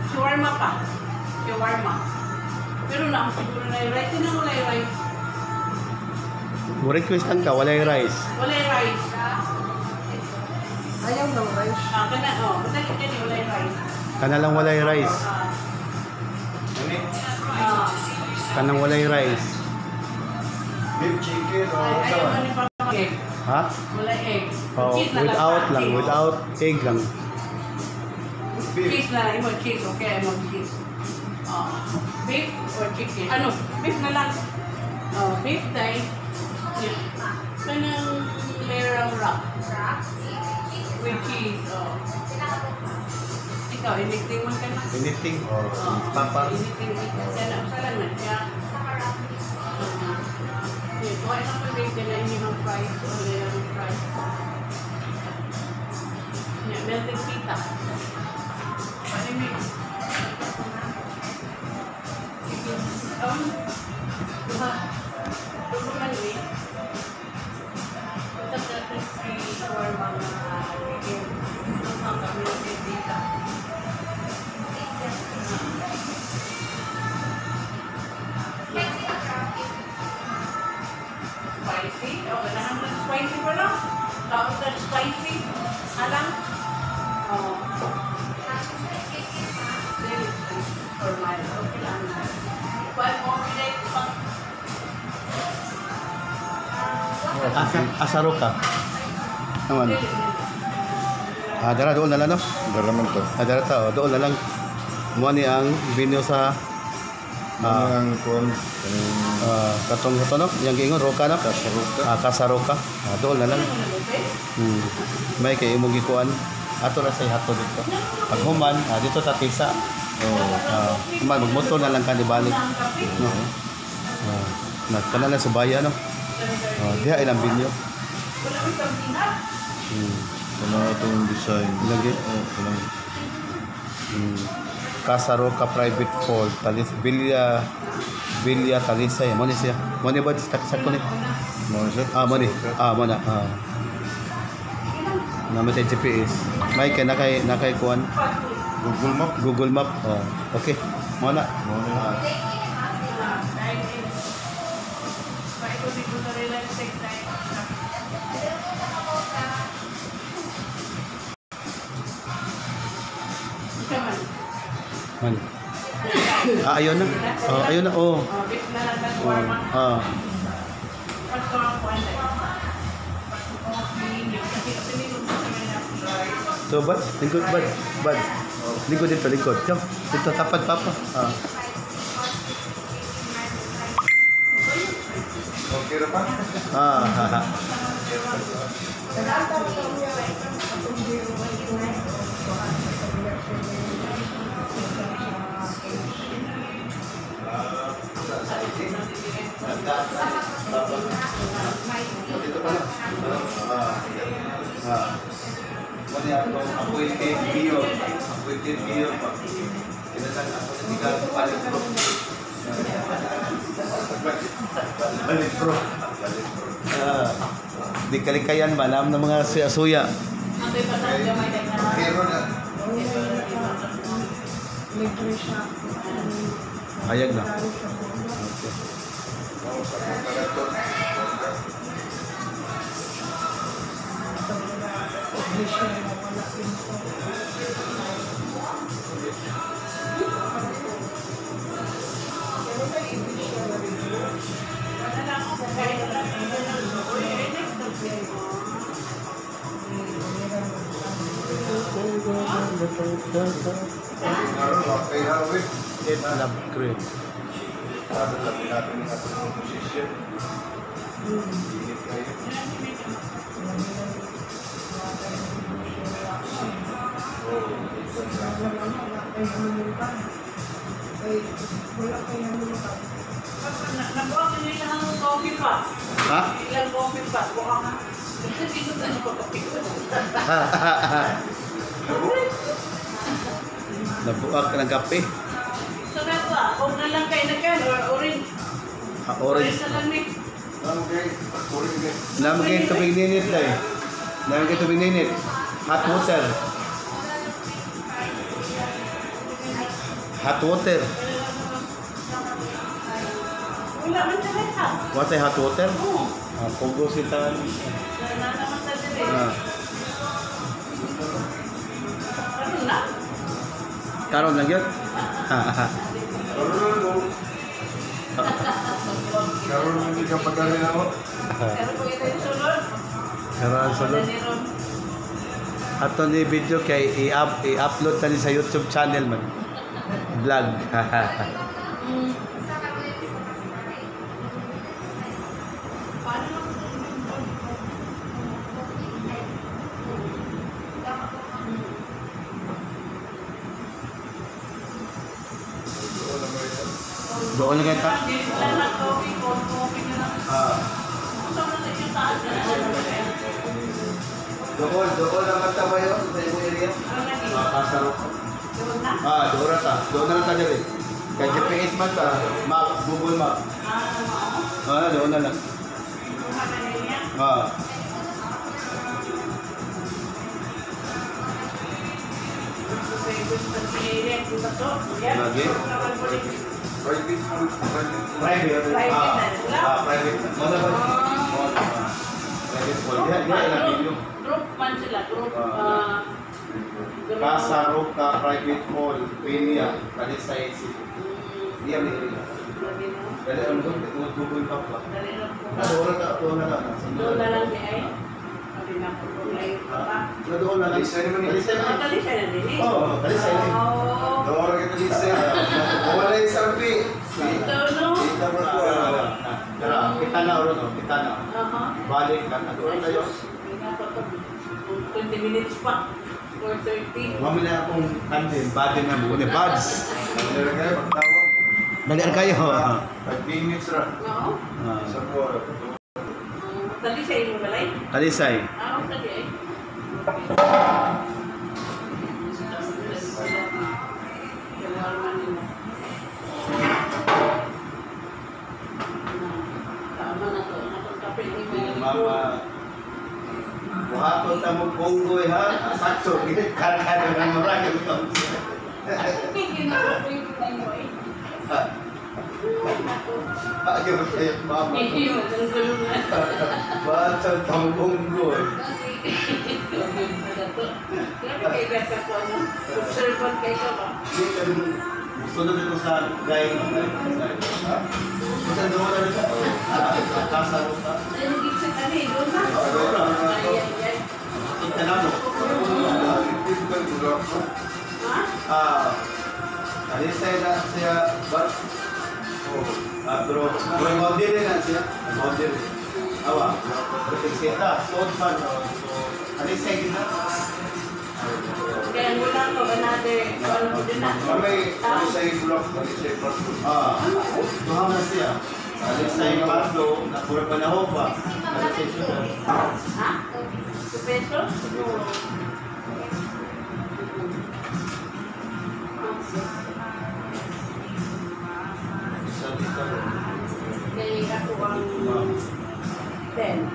Shawarma pa. Shawarma. Pero na siguro na yung rice. Sino wala yung rice? Mo request lang ka, walay rice. Wala yung rice. Ayaw ng rice. Ah, kana, oh. Basta yun yun, wala yung rice. Kana lang walay rice. Ah. Ah. Kanang walay rice. Beef chicken o Ay, ayaw mo ni Papa egg. Ha? Wala egg. Oh, Cheese na lang. without lang, Cheese. without egg lang. Beef. Cheese na lang. Imo cheese, okay? Imo cheese. Oh. Beef or chicken? Ano? Beef na lang. Oh, beef day. Yeah. Kanang lerang wrap. With cheese. Oh. Ikaw, anything man ka na. Anything or Oh. papa. Anything. Kaya usa lang na siya. Yeah, kuha na ko rin na inyong fries o lerang fries. Yeah, melted pita. Ano yung chicken? Duha. Duha man ni. Ito sa three, four mga chicken. Duha ka melted pita. Spicy? O, ganahan mo ng spicy pa lang. Tapos na spicy. Alang? Oo. Dili, or mild. Okay lang. Kuan mo, pinay, pang Asa asaro ka. Naman. Dili, dili. Ah, dara doon na lang no. Dara man to. Ah, dara ta, oh, doon na lang. Mo ni ang venue sa Ano ang kuan kanang katong kato no, yang giingon roka no. Kasaruka. Ah, Kasaroka. Ah, doon na lang. Ano mo na, Lupe? May kay imong gikuan. Ato ra say hato dito. Pag human, dito ta tisa. Oh. Ah, human magmotor na lang ka ni balik. Ang kape? No. Ah, na kana na subaya no. Ah, diha ilang venue. Wala mo isang. Kana itong design. Lagi. Oh, kanang Casa Roca Private Hall, Talis Villa Villa Talisay. Mo ni siya. Mo ni ba sa sa ko ni? Mo siya. Ah, mo ni. Ah, mo na. Ah. Naman sa GPS. May kay nakay nakay kuan Google Map. Google Map. Oh, okay. Mo na. Mo na. Ah, Paikot-ikot na rin lang sa tayo. Isa man. Man. Ah, ayun na. Oh, ayun na. Oh. Oh, beef na lang sa Oh. shawarma. Ah. Pagkawa ko ano eh. Pag-coffee, kasi kasi nito sa may rice. So, bad, lingkod, bad, bad. Lingkod dito, lingkod. Come, dito, tapat, papa. Ah. Okay ra pa? Ah, ha, ha. Atong 012 Dito pala. Ah. Ah. Muna atong appointed mayor. Appointed mayor pa. Kinasang ako na sigaw palit bro. Palit bro. Ah. Di kalikayan ba nam ng mga suya-suya. Ato'y pasang gamay kay na. Pero na. Libre siya. Ayag na. Okay. Mo sa karaton. Publisher na wala din ko. Pero may ibig siya na review. Wala lang ako kahit lang. Uy, ay, next na. Karon wa kay hawi. It love cream. Sabi sa natin ang atong position. Init kayo. Oh, Ay, wala kaya naman. Nabuha ko nila ang coffee pa. Ha? Ilang coffee pa. Buka nga. Hindi ko na kape. Nabuak ng kape. So na ko ah, kung na lang kayo na kan or orange. Ah, orange. Orange na lang ni. Okay, patuloy kay. Namigay tubig ninit day. Namigay tubig ninit. Hot water. Hot water. Wala man siya may hot. What ay hot water? Oo. Ah, pogo sila. Wala naman sa dili. Ah. Ano na? Karon lang yun. Karon no. Karon hindi ka padali na ako. Pero kung ito yung sulod. Karon sulod. Ato ni video kay i-upload tani sa YouTube channel man. Vlog. Doon na kita. Ah. Doon, doon ang magtabayo sa imong area. Ah, kasaro. Ah, doon ra ta. Doon na lang ta diri. Kay GPS man ta, map, Google Map. Ah, doon na lang. Ah. Lagi. Private private. Private. Ah, private. Mo na ba? Private hall. Diha, diha ilang video. Group man sila, group. Casa Roca Private Hall, Peña, Talisay City. Diha may area. Dali ang doon, Google Map ba? Ah, doon na doon na lang. Doon na lang di ay. Doon na lang. Talisay naman eh. Talisay naman. Talisay na din eh. Oo, Talisay din. Doon kita Talisay. Wala yung sarpi. Ito no? Kita mo ko. Tara, kita na ro no, kita na. Balik ka na doon tayo. 20 minutes pa. 4:30. Mami na akong tandem, body na mo, ni buds. Dali kayo pagtawag. Dali kayo. 5 minutes ra. Oo. Sa ko. Talisay mo balay? Talisay. Ah, okay. Mama, buhaton ta mo punggoy ha. Sakto gid kada ng marami ito. Ayaw kayo, mama. Baca tang punggoy. Observant kayo ba? Sunod ito sa guide. Ha? Basta doon na rin. Kasa Roca. Ay, nag-exit kami. Doon na. Doon na. Ay, ay, ay. Kita na mo. Ha? Ah, Talisay na siya, but oh, pero boundary na siya, boundary. Awa, proteksita, sold man, so Talisay gid na. Kaya wala ko, another, ano din na. Kami, Talisay block, Talisay Pardo. Ah, duha na siya. Talisay Pardo, na puro panahon pa. Talisay siya. Ha? 2 pesos? Oo. Sa dito. Kaya ako ang 10.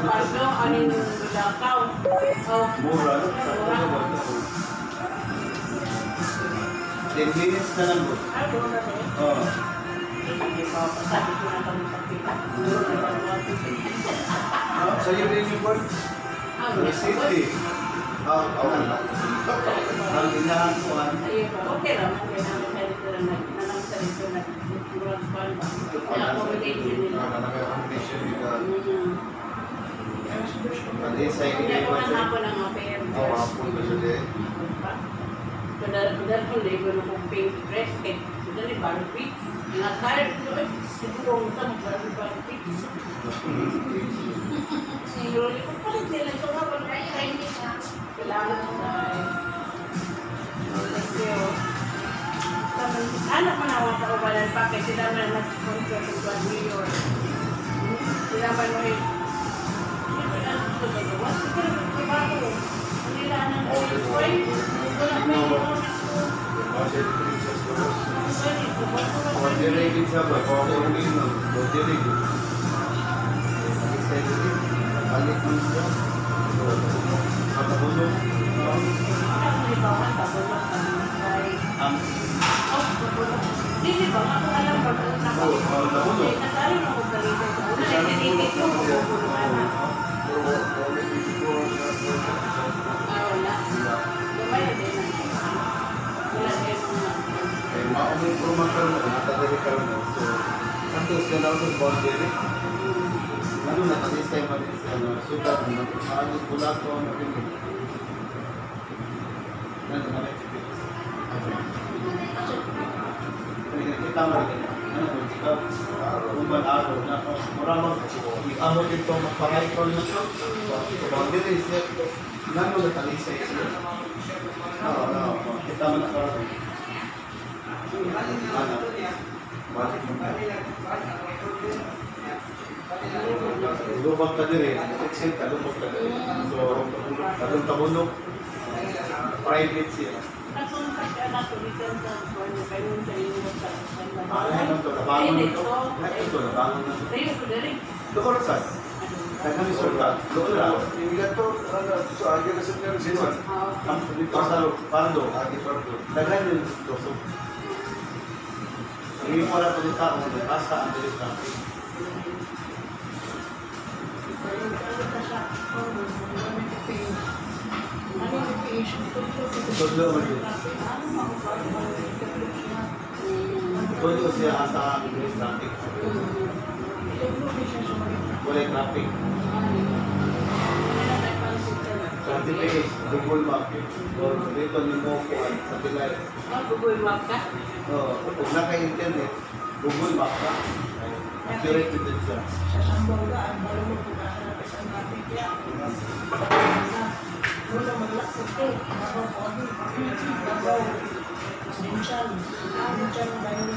Pardo, ano yung Bulacau? Oh. Mura, no? Sakto ba? 10 minutes na lang bro. Ay, doon na siya. Oo. Hindi pa, sabi ko na kami sa kita. Sa'yo din yung board? Ah, City. Ah, ang inahan ko ano. Ayun po, okay lang. Okay lang. Sa dito na nalang sa dito na murag kuan ba? May accommodation nila. May accommodation nila. Talisay Hindi ako man hapon ang pair. Oh, hapon ba siya din? Kudal ko lego na kong pink dress kay kudal ni Barbie. Nga tired ko eh. Siguro ang tama Barbie Barbie. Siguro ko palit nila ito hapon. Kailangan ko na. Thank you. Anak mo na ako kaubanan pa kay sila man nag-sponsor sa New York. Sila man mo eh. Siyempre, ano ito gagawa? Siguro, trabaho. Wala may Kasi Princess Lobos. Boundary din siya ba? Boundary no. Boundary. Balik mo siya. Katabulong. Ang Dili ba? Ako alam ba kung naka- Oo, tabulok. Eh, nasari mo kung galito sa una. Eh, tinigit mo kung bubulungan na. Pero only 24 na Ah, wala. Gamay na din na. Wala din na. Eh, maumay po man karon nata diri karon no. So, kanto siya na sa boundary. Ano na talisay man siya no. Sukat mo maano bulato ang pinili. Ano na may GPS. Kita mo rin ano mo kita uban araw na mura mag amo dito magparay ko na to. So, boundary siya. Nano na talisay siya. Oo, no, kita mo na karon. Ano? Bakit mo na? Lubag ka diri, exit ka, lubag ka diri. So, katong tabulok, private siya. Katong pagka-anak ko dito sa Borneo, kayo sa inyo sa Ah, ano to, nabangon na to. Ano to, nabangon na to. Tayo ko diri. Doon sa. Daghang resort ka. Doon ra. Yung gato, ano, so agi na sa niya siya. Ang Pardo, Pardo, Agi Pardo. Daghan yung dito. So, hindi mo wala pa din tao, asa ang dili traffic. Tudlo man yun. Tudlo siya asa ang dili traffic. Wala traffic. Sa GPS, Google Map, or dito ni mo kuan satellite. Google Map ka? Oo, kung naka-internet, Google Map ka. Accurate din siya. Sa Sambuanga, ang balong ko na sa traffic ya. Wala maglakot ko. Davao ko ako. Davao. Minsan. Minsan dahil